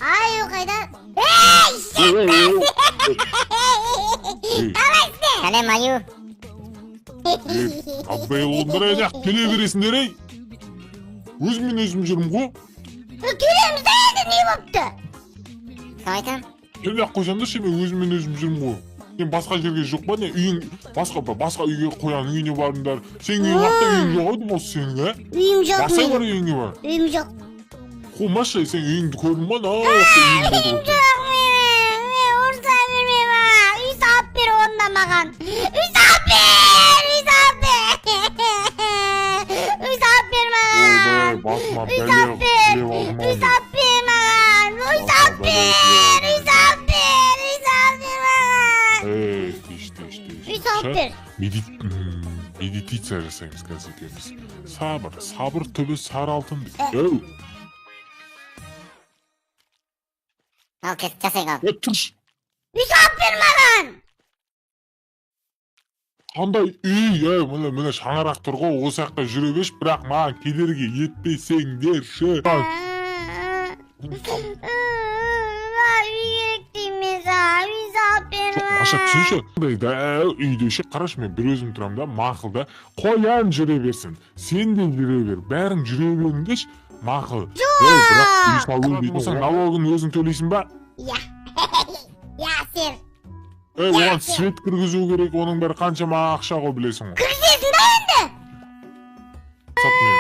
Аю қайда? Ей, қалайсың? Сәлем, аю. Абай болыңдар, ей, келе бересіңдер, ей. Өзіммен өзім жүрмін ғой. Келеміз да енді, не болыпты? Қалай айтам? Келмей ақ қойсаңдаршы, мен өзіммен өзім жүрмін ғой. Сен басқа жерге жоқ па, не үйің басқа үйге, қоянның үйіне бардыңдар. Сенің үйің қақта, үйің жоқ ау деймін осы сенің, ә? Үйім жоқ. Басай бар үйіңе бар. Үйім жоқ. Қумашы, сен үйіңді көрдің ба? Үйім жоқ мен. Мен ұрса берме маған. Үй салып бер онда маған. Үй салып бер, үй салып бер. Үй салып бер маған. Басыма Үй бәле салып бер. тілеп алдым Үй салып бер маған. Үй салып бер, үй салып бер, үй салып бер маған. Ей, тиш, тиш, тиш. Үй салып бер. Медитация жасаймыз қазір екеуміз. Сабыр, сабыр түбі сары алтын дейді. Еу. Ал, кет, жасайық, ал. Е, тұршы. Үй салып бер маған. Қандай үй, ей, міне, міне шаңырақ тұр ғой, осы жақта жүре берші, бірақ маған кедергі етпесеңдерші. Үй керек деймін мен саған, үй салып бер Жоқ, Маша, түсінші. Қандай да үйде ше, қарашы, мен бір өзім тұрамын да, мақұл да, қоян жүре берсін, сен де жүре бер, бәрің жүре беріңдерші, мақұл. Ей, бірақ үй салу дейтін болсаң, налогын өзің төлейсің ба? Иә. Иә, сер. Ей, оған свет кіргізу керек, оның бәрі қаншама ақша ғой, білесің ғой. Кіргізесің да енді. Сат мен.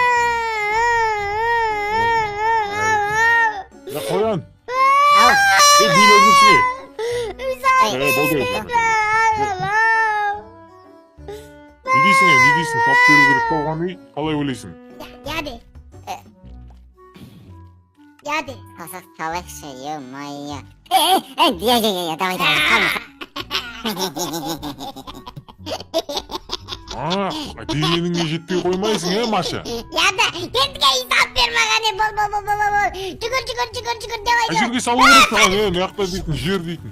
Е, қоян. Ау. Е, билеп жүрсің, ей. Үй салып Е, болды, бер. болды. Не дейсің, е, не дейсің? Салып беру керек па оған үй? Қалай ойлайсың? Я де. Я де. Салсақ салайықшы, ё-моё. Ей, ей, ей, ей, ей, давай, давай, қалма. А, дегеніңе жетпей қоймайсың, е, Маша? Я да, кеттік, үй салып бер маған, е, бол, бол, бол, бол, бол. Жүгір, жүгір, жүгір, жүгір, давай, Қай давай. жерге салу керек саған, е, мына жақта дейтін, жер дейтін.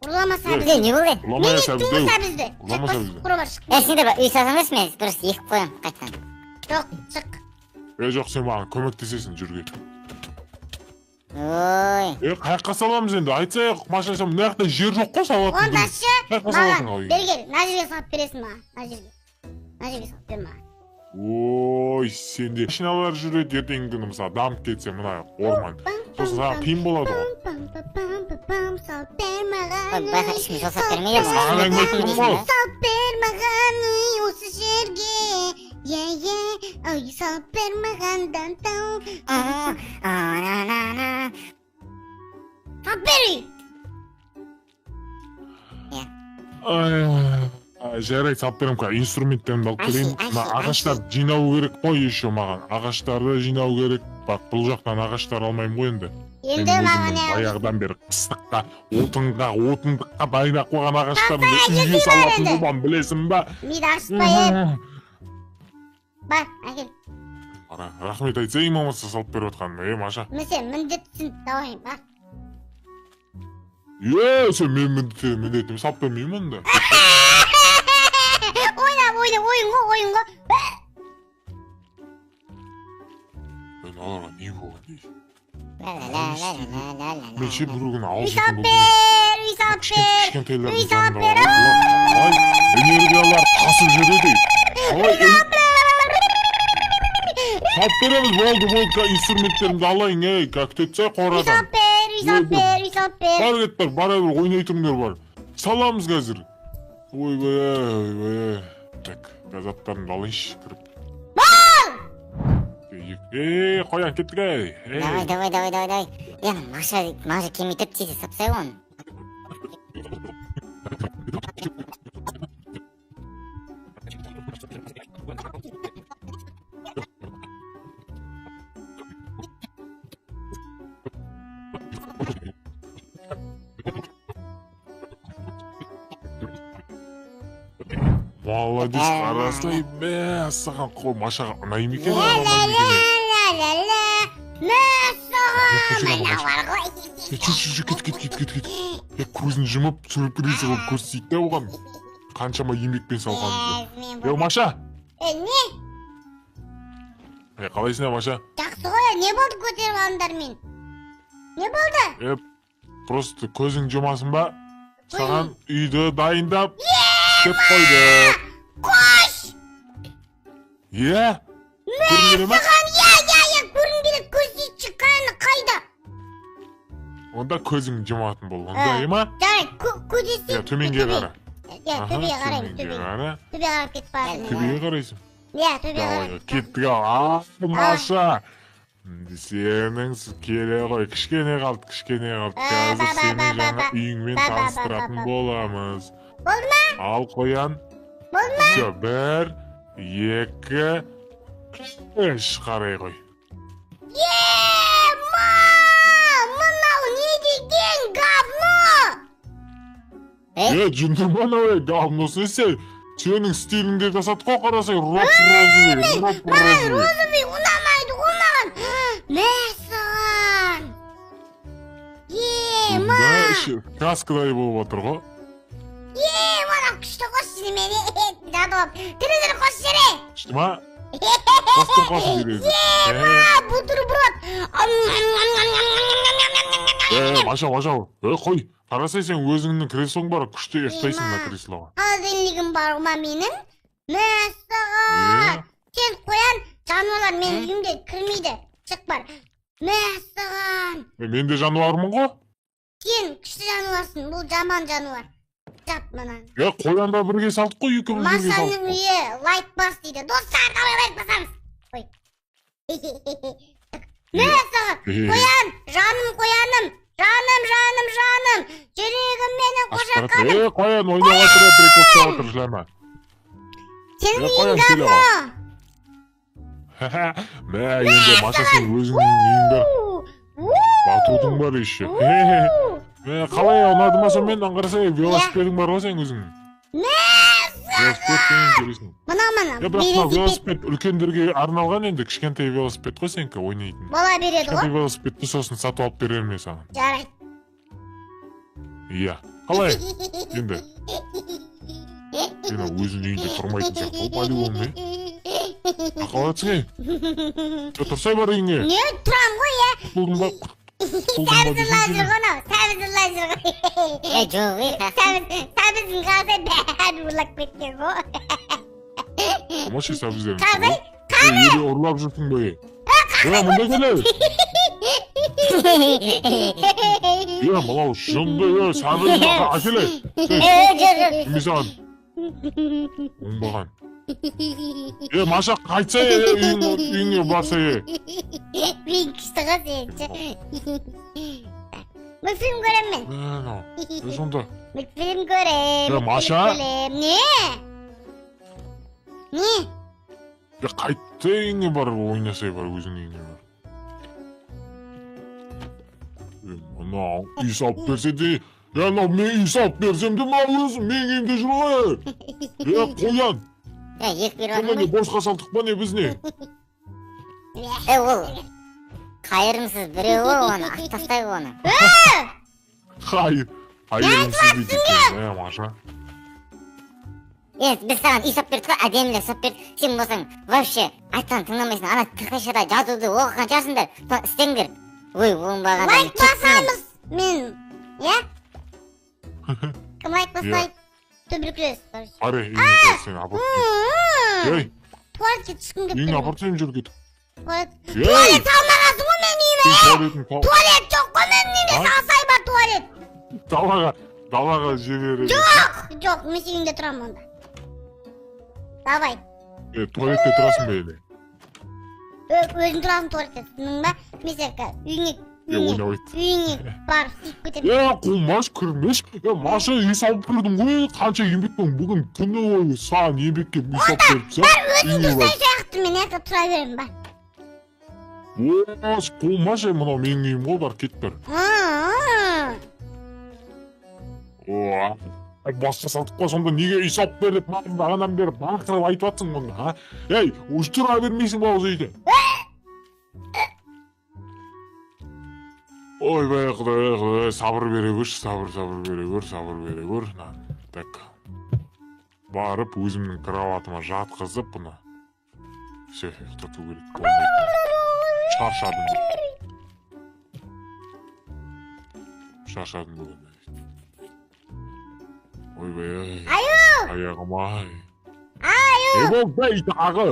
Ұрламаса Ей. бізді. Не болды? Ұрламай Мені сәбізді, туғыза бізді. Ұрламаса бізді. Құры бар, шық. Е, сендер үй салсаңдаршы, мен дұрыс егіп қоямын қайтадан. Жоқ, шық. Е, жоқ, сен маған көмектесесің, жүрге. Ой. Е, қай жаққа саламыз енді? Айтсай, Маша, сен мына жақта жер жоқ қой салатын. Онда шы, Қай жаққа маған саласың ал үйді? бері кел, мына жерге салып бересің маған, мына жерге. Мына жерге салып бер маған. Ой, сенде машиналар жүреді, ертеңгі күні мысалы дамып кетсе мына орман. Сосын саған қиын болады ғой. Пам-пам-пам-пам, салып бер маған. Ой, байқа, ешкім жол салып бермейді ғой. Саған әңгіме айтып тұрмын ғой. Салып бер маған үй осы жерге. Е, е, үй салып бер маған, дан-тау. На-на-на. Салып бер үй. Ай, жарайды, салып беремін қазір. Инструменттерімді алып келейін. Әши, Мына әши, ағаштарды жинау керек қой еще маған. Ағаштарды жинау керек. Бақ, бұл жақтан ағаштар алмаймын ғой енді. Енді Мен маған өзімнің не? баяғыдан бері қыстыққа, отынға, отындыққа дайындап қойған ағаштарымды Тапсай, үйге әкелсін салатын енді. болмам, білесің ба? Миды ашытпай, еп. Бар, әкел. Ара, рахмет айтсаң, болмаса салып беріп жатқаныма, е, Маша. Міне сен міндеттісің, давай, бар. Е, сен мен міндетім салып бермеймін онда. Ойна, ойна, ойын ғой, ойын ғой. Мен оларға не болған дейсің? Ла-ла-ла-ла-ла-ла-ла. Мен ше бір күні Үй ауыз салып жейтін болдым. бер, үй салып бер. Кішкентайлардың Үй салып жанында бер. бар ғой, бұлар қалай энергиялар тасып жүреді. Қалай салып береміз, болды, болды, инструменттерімді алайын, ей, как кетсе Үй қорадан. салып бер, үй салып бер, үй салып бер. Бар кет бар, бара бер, ойнай тұрыңдар бар. Саламыз қазір. Ойбай, ойбай. Так, қазір заттарымды алайыншы, кіріп. Ей, қоян, кеттік, ей. Ей. Давай, давай, давай, давай, давай. Е, Маша, Маша келмей тұр, тез сап тастайық оны. Молодец, қарасай, мәссаған, қой, Машаға ұнай ма екен, ұнамай ма екен? Ла-ла-ла-ла. Мәссаған, Көшеге мына бар ғой. Е, жүр, жүр, жүр, кет, кет, кет, кет, кет. Е, көзін жұмып, сюрприз қылып көрсетейік те оған. Қаншама еңбекпен салғанымызды. Мен Е, Маша! Е, не? Қалайсың, Маша? Жақсы ғой, не болды көтеріп алыңдар мен? Не болды? Просто көзің жұмасын ба? Саған үйді дайындап кеп қойдық. Қош! Иә? Көргің келе ма? Саған, иә, көргім келеді, көрсетші, қане, қайда? Онда көзің жұматын бол, онда ма? Жарайды, көзесі. Иә, төменге қара. Иә, төбеге қараймын, төбеге. Төбеге қарап кетіп баратырмын. Төбеге қарайсың? Иә, төбеге қараймын. Кеттік ал, Маша. Сенің келе ғой, кішкене қалды, кішкене қалды. Қазір сені жаңа үйіңмен таныстыратын боламыз. Болды ма? Ал қоян. Болды ма? Все, 1, 2, 3, қарай ғой. Ема! Мынау не деген говно? Жындырма анау, говносы не? Сенің стиліңде жасады ғой, қарасай, роп-розовый, роп-розовый. Маған розовый ұнамайды ғой маған. Мәссаған. Ема! Краскадай болып отыр ғой. Ема, күшті қос шынымен. Жатып алып, телевизор қосып жібере. Күшті ма? Қостың қосып жібереді. Ема, бутерброд. Маша, Маша, қой. Қарасай, сен өзіңнің креслоң бар, күшті ұйықтайсың мына креслоға. Холодильнигім бар ма менің? Мәссаған! Сен қоян, жануарлар менің үйімде кірмейді. Шық бар. Мәссаған! Мен де жануармын ғой? Сен күшті жануарсың, бұл жаман жануар. Жап мынаны. Қоянда бірге салдық қой, екеуміз бірге салдық. Машаның үйі лайк бас дейді. Достар, давай лайк басамыз. Ой. Мәссаған! Қоян, жаным қояным. Жаным, жаным, жаным. Жүрегім менің қошақаным. Қоян, ойнап отыр, прикол ұстап отыр, жылама. Сенің үйің говно. Мә, енді Маша, сен өзіңнің үйің бар. Батудың бар еще. Мә, қалай ұнады ма сонымен? Аңғарсай, велосипедің бар ғой сен өзіңнің. Велосипед. Мына, мына. Бірақ мына велосипед үлкендерге арналған енді, кішкентай велосипед қой сенікі ойнайтын. Бола береді ғой. Кішкентай велосипедті сосын сатып алып беремін мен саған. Жарайды. Иә. Қалай? Енді. Сен өзің үйінде тұрмайтын сияқты ғой, по-любому, не? Қалатсың, ей? Тұрсай бар үйіңе. Не, тұрам ғой, е. Құтылдың ба? Сәбізі лазер ғой, анау. Сәбізі лазер ғой. Жоқ, ей. Сәбіздің қарасай бәрін ұрлап кеткен ғой. Қамашы сәбіздерін. Қарасай, қара! Еле ұрлап жүрсің бе? Мында келе! Мынау жынды, сәбізін әкеле! Жоқ, Мен саған оңбаған. Маша, қайтса, үйіңе барса, Мен күшті ғой сен. Мультфильм көрем мен. Сонда. Мультфильм көрем. Маша. Не? Не? Қайтса үйіңе бар, ойнасай бар, өзің үйіңе бар. Мынау үй салып берсе де, мынау мен үй салып берсем де, мынау өзім менің үйімде жүр ғой. Қоян. Екі беріп Сонда не, босқа салдық па не біз не? Ол қайырымсыз біреу ғой, оны атып тастайық оны. Қайыр, қайырымсыз дейді екен, Маша. Біз саған үй сап бердік қой, әдемілеп сап бердік. Сен болсаң, вообще айтқанын тыңдамайсың. Ана тықайшада жазуды оқыған шығарсыңдар, соны істеңдер. Ой, оңбаған. Лайк басамыз мен, иә? Кім лайк баспайды? Туберкулез. Қара, үйіңе сен апарып. Ей! Туалетке түскім келіп тұр. Үйіңе апарып тастайын, жүр кет. Туалет. Туалет салмағансың ғой менің үйіме. Туалет жоқ қой менің үйімде, салсай бар туалет. Далаға жібереді. Жоқ, жоқ, мен сенің үйіңде тұрамын онда. Давай. Туалетте тұрасың ба енді? Өзің тұрасың туалетте, түсіндің ба? Мен сені үйіңе үйіңе барып сөйтіп кетемін. Қумаш, кірмеш. Маша, үй салып бердім ғой, қанша еңбекпен бүгін күні бойы саған еңбекке үй салып беріпсің. Бар, өзің тұрсаң сияқты, мен әрі тұра беремін, бар. Қумаш, мынау менің үйім ғой, бар, кет бар. Басқа салдық қой, сонда неге үй салып бер деп маған бағанадан бері бақырып айтып жатсың мұны, а? Ей, тұра бермейсің ба осы үйде? Ойбай, құдай, құдай, сабыр бере көрші, сабыр, сабыр бере көр, сабыр бере көр. Так. Барып өзімнің кроватыма жатқызып бұны. Все, ұйықтату керек, болмайды. Шаршадым бүгін. Шаршадым бүгін. Ойбай ай. Аю! Аяғым ай. Аю! Не болды ей тағы?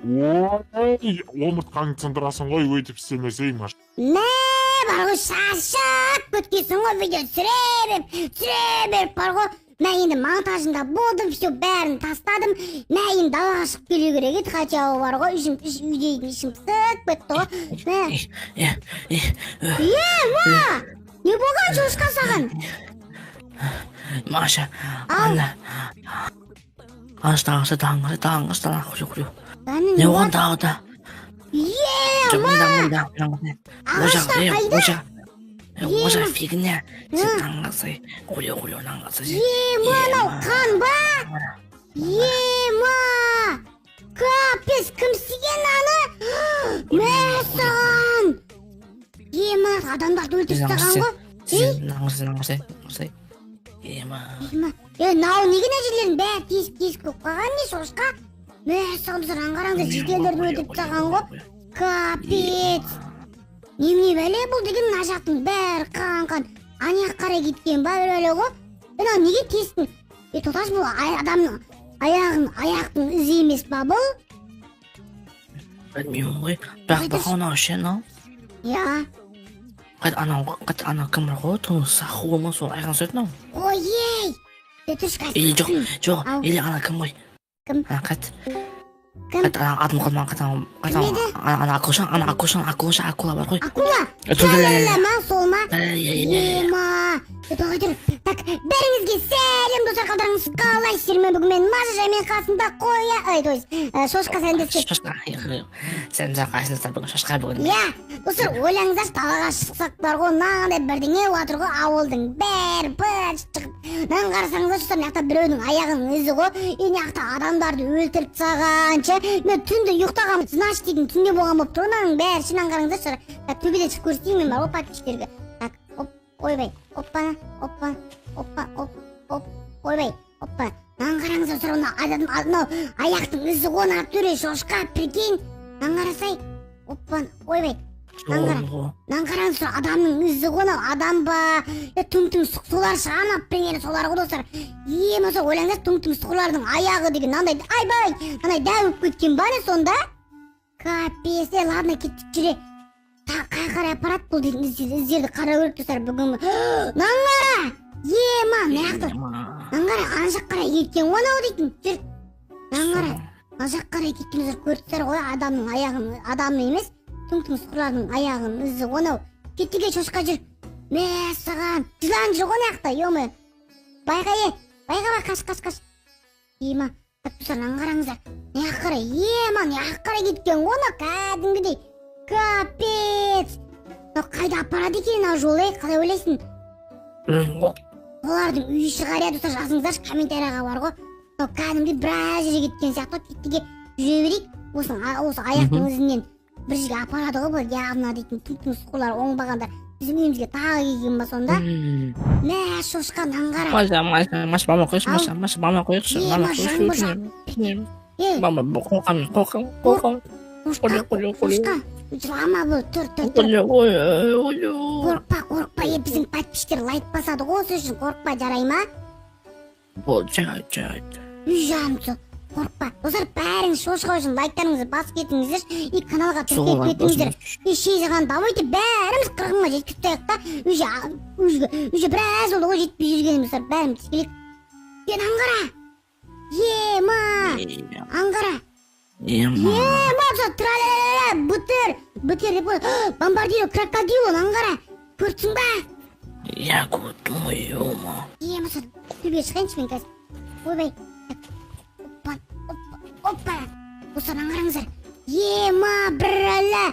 Ой, омыртқаңды сындырасың ғой, өйтіп істемесей. Мә, бар ғой, шаршап кеткенсің ғой, видео түсіре беріп, түсіре беріп бар ғой. Мә, енді монтажында болдым, все, бәрін тастадым. Мә, енді далаға шығып келу керек еді, хотя бы бар ғой, ішім, үйде ішім пысып кетті ғой. Мә. Е, ма! Не болған, шошқа, саған? Маша, Ау. ана. Ағаш таңғы таңғы таңғы. Әне, Не болған тағы да? Е, Жоқ, ма! мында, мында, мында. Ағаштар қайда? Ожа. Ожа фигня. Сен Ы. таңғасай. Құлё, құлё, таңғасай. Е, мынау қан ба? Е, ма! Капец, кім істеген аны? Мәссаған! Е, ма, адамдарды өлтіріп тастаған ғой. Сен таңғасай, таңғасай, таңғасай. Ема. Е, ма. Е, мынау неге мына жерлердің бәрі тесік тесік болып қалған, не, шошқа? Мәссаған, достар, аңғараңдар, жительдерді өлтіріп тастаған ғой. Капец! Немене бәле бұл деген, мына жақтың бәрі қан қан. Ана жаққа қарай кеткен ба бір бәле ғой? Мынау неге тестің? Е, тоқташы, бұл адамның аяғын, аяқтың ізі емес па бұл? Білмеймін ғой. Бірақ Қайда бақа анау ше, анау. Иә. Қайда анау, қайда анау кім бар ғой? Туныс саху ма, сол аяғын ұстайды мынау. Ой, ей! Е, тұршы қазір. Или жоқ, жоқ, Ау. или ана кім ғой? Кім? Ана қайт. Кім? Қайт, ана атын қалма, қайт, ана, қайт, Кім еді? ана акуша, ана акуша, акуша, акула бар ғой. Акула? Э, сол, Ла ма, сол ма? Е, Ема! Е, тоқтай тұр. Так, бәріңізге сәлем, достар, қалдарыңыз қалайсыздар ме? Бүгін мен Маша және менің қасымда қоя, ой, то есть, шошқа сәлемдескен. Шошқа, сен қайсыңыздар бүгін, шошқа бүгін. Иә, достар, ойлаңыздаршы, далаға шықсақ бар ғой, мынандай бірдеңе болып жатыр ғой, ауылдың бәрі быт шығып. Мынаны қарасаңыздар, достар, мына жақта біреудің аяғының ізі ғой, и мына жақта адамдарды өлтіріп тастаған ше. Мен түнде ұйықтағанмын, значит, дейтін түнде болған болып тұр ғой мынаның бәрі ше. Мынаны қараңыздаршы. Так, төбеден шығып көрсетейін мен бар ғой подписчиктерге. Так, оп, ойбай, оппа, оппа, оппа, оп, оп, ойбай, оппа. Мынаны қараңыздар, достар, мына адам, мынау аяқтың ізі ғой, мына төре, шошқа, прикинь. Мынаны қарасай, оппа, ойбай. Мынаны қара. Мынаны қараңыздар, адамның ізі ғой мынау, адам ба? Е, түң тұмсық солар шығар ма, примерно солар ғой, достар. Е, болмаса ойлаңыздар, түң тұмсықлардың аяғы деген мынандай, айбай, мынандай дәу болып кеткен ба не сонда? Капец, е, ладно, кеттік, жүре. Қай қарай апарады бұл дейтін іздерді қарау керек, достар, бүгін. Мынаны қара! Е, ма, мына жақта. Мынаны қара, ана жаққа қарай кеткен ғой анау дейтін. Жүр. Мынаны қара. Ана жаққа қарай кеткен, достар, көріп тұрсыздар ғой, адамның аяғын, адамның емес, түң тұмсықлардың аяғының ізі ғой анау. Кеттік, ей, шошқа, жүр. Мәссаған, жылан жүр ғой мына жақта, ё-моё. Байқа, е, байқа, бай, қаш, қаш, қаш. Ема, так, достар, мынаны қараңыздар. Мына жаққа қарай, ема, мына жаққа қарай кеткен ғой анау кәдімгідей. Капец. Мынау қайда апарады екен мынау жол, ей, қалай ойлайсың? Білмеймін ғой. Олардың үйі шығар, иә, достар, жазыңыздаршы комментарияға бар ғой. Мынау кәдімгідей біраз жерге кеткен сияқты ғой, кеттік, е, жүре берейік. Осы аяқтың ізінен бір жерге апарады ғой бұл, явно дейтін түң тұмсықлар оңбағандар. Біздің үйімізге тағы келген ба сонда? Мә, шошқа, мынаны қара. Маша, Маша, Маша, мама қойшы, Ау. Маша, Маша, мама қойшы, Е, мама ма, қойшы. жаңбыр Өтінемін. Е, Мама, қорқамын, қорқамын, қорқамын. шошқа, Қойы, қойы, қойы. шошқа, жылама бұл, тұр, тұр, тұр. Қойы, қойы, қойы. Қорықпа, қорықпа, е, біздің подписчиктер лайк басады ғой, осы үшін қорықпа, жарай ма? Болды, жарайды, жарайды. Үй жаным, қорықпа. Достар, бәріңіз шошқа үшін лайктарыңызды басып кетіңіздерші и каналға тіркеліп Солай, кетіңіздер. И шейзаған, давайте бәріміз 40 мыңға жеткізіп тастайық та, уже уже біраз болды ғой жетпей жүргеніміз, достар, бәріміз тіркелейік. Е, аңғара! Ема! Аңғара! Ема. Ема, достар, тра-ля-ля-ля, бытыр, бытыр деп қой. Бомбардиро крокодило, аңғара! Көріпсің ба? Я көрдім ғой, ема. Ема, достар, төбеге шығайыншы мен қазір. Ойбай. Так, опа, опа, опа. Достар, аңғараңыздар. Ема, бір-ля.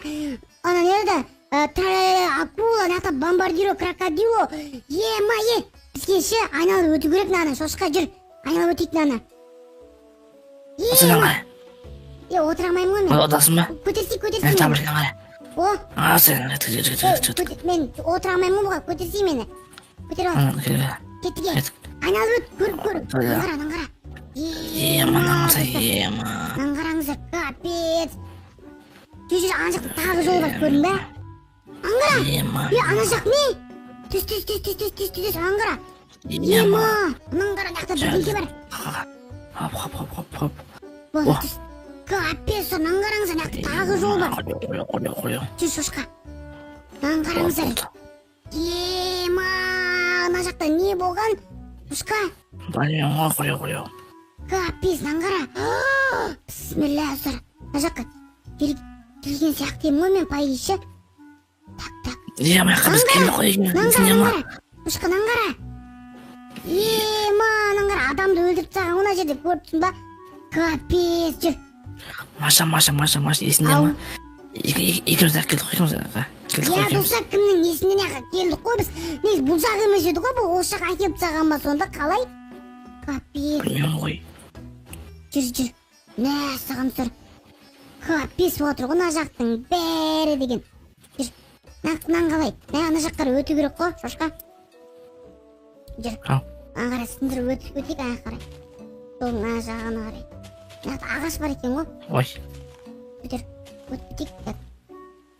Ана не еді? Тра-ля-ля, акула, мына жақта бомбардиро крокодило. Ема, е, бізге ше айналып өту керек мынаны, шошқа, жүр. Айналып өтейік мынаны. Сен Ема, аңғара. е, отыра алмаймын ғой мен. Отырасың ба? Көтерсей, Мен көтерсей тамыр мені. аңғара. О, А, сен, кет, кет, кет, кет, кет. мен отыра алмаймын ғой бұған, көтерсей мені. Көтеріп ал. Ана, кет, Кеттік, е. кет. Айналып өт, көр, көр. Иә. Аңғара, аңғара. Ема, Ема. Қараңыздар, достар. Ема. Мынаны қараңыздар, капец. Жүр, жүр, ана жақта тағы жол бар, көрдің бе? Аңғара. Ема. Е, ана жақ не? Түс, түс, түс, түс, түс, түс, түс, аңғара. Ема. Ема, мынаны қара, мына жақта бірдеңке бар. Хоп, хоп, хоп, хоп, хоп. Болды, О. түс. Капец, мынаны қараңыздар, мына жақта тағы жол бар. Қоя, қоя, қоя, қоя. Жүр, шошқа. Мынаны қараңыздар. Ема, ана жақта не болған? Шошқа. Білмеймін ғой, қоя, қоя. Капец, мынаны қара. Бісміллә, достар. Мына жаққа келген сияқты едім ғой мен, по идее, ше. Так, так. Ема, жаққа біз келдік қой. Мынаны қара, Есіңде мынаны ма? қара. Шошқа, мынаны қара. Ема, мынаны қара, адамды өлтіріп тастаған ғой мына жерде, көріп тұрсың ба? Капец, жүр. Маша, Маша, Маша, Маша, есіңде Ау. ма? Екеуміз ақ келдік қой, екеуміз ақ келдік қой Иә, екеуміз. достар, кімнің есінде, мына жаққа келдік қой біз. Негізі бұл жақ емес еді ғой, бұл осы жаққа әкеліп тастаған ба сонда, қалай? Капец. Білмеймін ғой. Жүр, жүр. Мәссаған, достар. Капец болып отыр ғой мына жақтың бәрі деген. Жүр. Мынаны қалай? Мына ана жаққа қарай өту керек қой, шошқа. Жүр. Ау. Ана қарай сындырып өтейік ана қарай. Жолдың ана жағына қарай. Мына жақта ағаш бар екен ғой. Ой. Көтер. Өтіп кетейік. Так.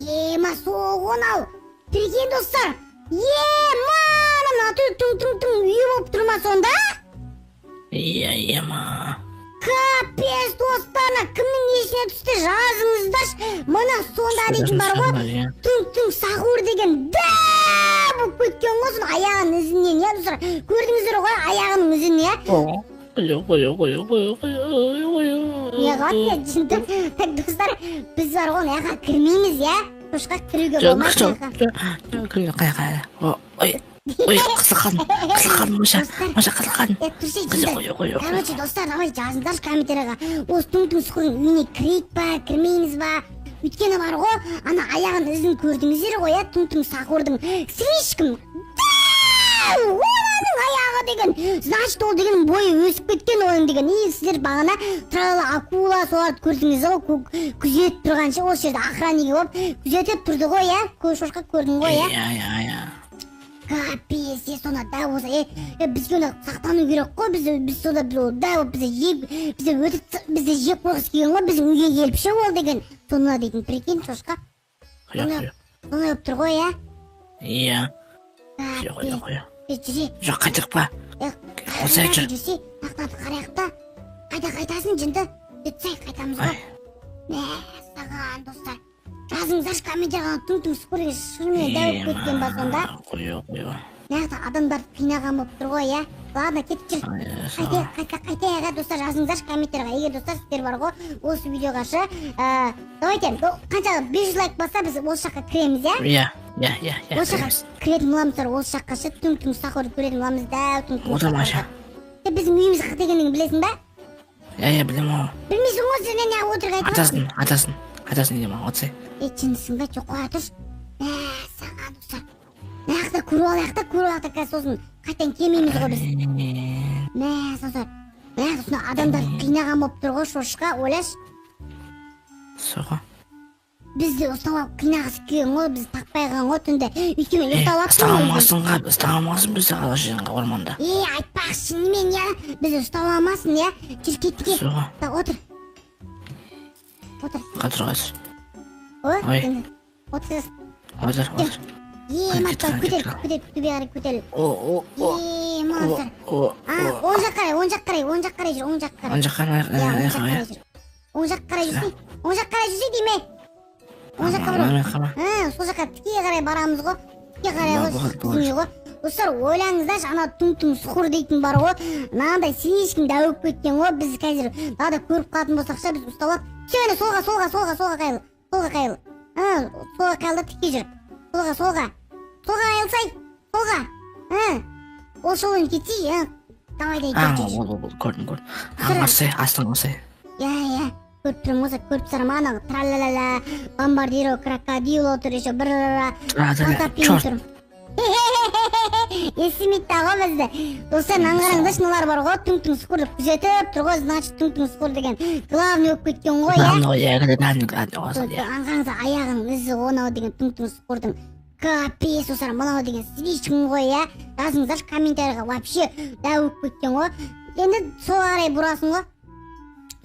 Ема, сол ғой мынау. Прикинь, достар. Ема, мына түң түң түң түң үй болып тұр ма сонда? Иә, ема. Капец, достар, мына кімнің есіне түсті, жазыңыздаршы. Мына сонда дейтін бар ғой. Иә. Түң түң сахур деген дәу болып кеткен ғой соның аяғының ізінен, иә, достар. Көрдіңіздер ғой аяғының ізін, иә? Қоя, қоя, қоя, қоя, қоя, қоя. Не қылады жынды? Так, достар, біз бар ғой, мына жаққа кірмейміз, иә? Шошқа, кіруге Жоқ, болмайды жоқ, мына жаққа. жоқ, жоқ, қая, қая. Ой, ой, қысылып қалдым, қысылып қалдым, Маша, Маша, қысылып қалдым. Е, тұрсай, Қоя, жынды. қоя, қоя, қоя. Короче, достар, давай жазыңдаршы комментарийға. Осы түң түң сахурдың үйіне кірейік па, кірмейміз ба? Өйткені бар ғой, ана аяғының ізін көрдіңіздер ғой, иә, түң түң сахурдың слишком дәу оның аяғы деген. Значит, ол деген бойы өсіп кеткен оның деген. И сіздер бағана тралала акула соларды көрдіңіздер ғой, күзетіп тұрғанша осы жерде охранник болып күзетіп тұрды ғой, иә? Шошқа, көрдің ғой, иә? Иә, иә, иә. Капец, е, сонда дәу болса, е, е, бізге оны сақтану керек қой, біз сонда біз ол дәу болып бізді жеп, бізді өтіп, бізді жеп қойғысы келген ғой, біздің үйге келіп ше ол деген. Сонда дейтін, прикинь, шошқа. Қоя, қоя. Сондай болып тұр ғой, иә? Иә. Қоя, қоя, қоя. Е, жүре. Жоқ, қайтайық па? Е, Осылай жүр. Жүрсе, ақтап қарайық та. Қайда қайтасың, жынды? Өтсей, қайтамыз ғой. Ай. Мәссаған, достар. Жазыңыздаршы комментарийға, түң түң сахур шынымен дәу болып кеткен ба сонда? Қоя, қоя. Мына жақта адамдарды қинаған болып тұр ғой, иә? Ладно, кетіп жүр. Ай, Қайтайық, қайта, қайтайық, ә, достар, жазыңыздаршы комментарийға. Егер, достар, сіздер бар ғой, осы видеоға шы, давайте, қанша 500 лайк басса, біз осы жаққа кіреміз, иә? Иә, иә, иә, иә. Осы жаққа кіретін боламыз, достар, осы жаққа шы, түң түң сахурды көретін боламыз, дәу түң түң Одан Маша. Сен біздің үйіміз қаяқта екенін білесің ба? Иә, иә, білемін ғой. Білмейсің ғой, сен неғып өтірік айтып жатырсың? Атасын, атасын, атасын не маған, отырсай. Е, жындысың ба? Жоқ, қоя тұршы. Мәссаған, достар. Мына жақта көріп алайық та, көріп алайық та, қазір сосын қайтадан келмейміз ғой біз. Мә, достар. Мына жақта сонда адамдарды қинаған болып тұр ғой, шошқа, ойлашы. Соға. Бізді ұстап алып қинағысы келген ғой, бізді таппай қалған ғой түнде. Өйткені Е, ұйықтап алыппын ұстап ғой. алмасын ға, ұстап алмасын бізді ана жерде орманда. Е, айтпақшы, шынымен, иә, бізді ұстап алмасын, иә. Жүр, кеттік, е. Соға. Так, отыр. Отыр. Қазір, қазір. Ой, Ой. енді. Отыр. Отыр, отыр. Е, матта, Кеттік, көтер, кеттік. көтер, төбе қарай көтер. О, о, о. Е, монстр. О, А, о. оң жаққа қарай, оң жаққа қарай, оң жаққа қарай жүр, оң жаққа қарай. Оң жаққа, ана Иә, оң жаққа, жаққа қарай жүр. Оң жаққа қарай жүрсей. Оң жаққа қарай жүрсей деме. Оң жаққа бару. Ана жаққа ма? Ә, сол жаққа тіке қарай барамыз ғой. Тіке қарай ғой, Болады, болады. біздің үй ғой. Достар, ойлаңыздаршы, ана түң түң сухур дейтін бар ғой. Мынандай слишком дәу болып кеткен ғой. Біз қазір тағы да көріп қалатын болсақ ше, біз ұстап алып. Все, әне солға, солға, солға, солға қайыл. Солға қайыл. Ә, солға қайыл да тіке жүр. Солға, солға. Солға қайылсай. Солға. Ә. Ол жолын кетсей, ә. Давай, давай, А, жүр, жүр, жүр. ол, ол, көрдім, көрдім. А, осылай, астын осылай. Иә, иә. Көріп тұрмын ғой, көріп тұрмын, ана тралалала, бомбардиро, крокодило тұр еще, бір Тра-ла-ла, черт. тұр. Естімейді да ғой бізді. Достар, мынаны қараңдаршы, мыналар бар ғой, түң түң сықырлап күзетіп тұр ғой, значит, түң түң сықыр деген главный болып кеткен ғой, иә. Главный, иә, главный, главный, осылай, иә. Ана қараңыздар, аяғының ізі онау деген түң түң сықырдың. Капец, достар, мынау деген слишком ғой, иә. Жазыңыздаршы комментарийға, вообще дәу болып кеткен ғой. Енді солға қарай бұрасың ғой.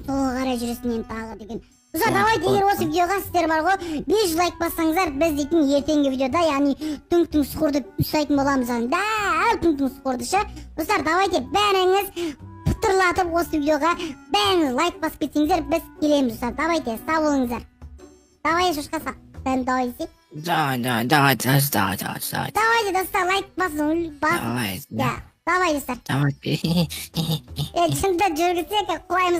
Солға қарай жүресің енді тағы деген. Достар, давайте, егер осы видеоға сіздер бар ғой 500 лайк бассаңыздар, біз дейтін ертеңгі видеода, яғни түңк түңк сұқырды ұстайтын боламыз, яғни дәу түңк түңк сұқырды ше. Достар, давайте, бәріңіз пытырлатып осы видеоға бәріңіз лайк басып кетсеңіздер, біз келеміз. Достар, давайте, сау болыңыздар. Давай, шошқа, сән, давай десей. Давай, давай, давай, давай, давай, давай, давай. Давайте, достар, лайк басын бас. Давай. Иә, давай, достар. Давай. Е, шынында жүргізсек, құлаймыз.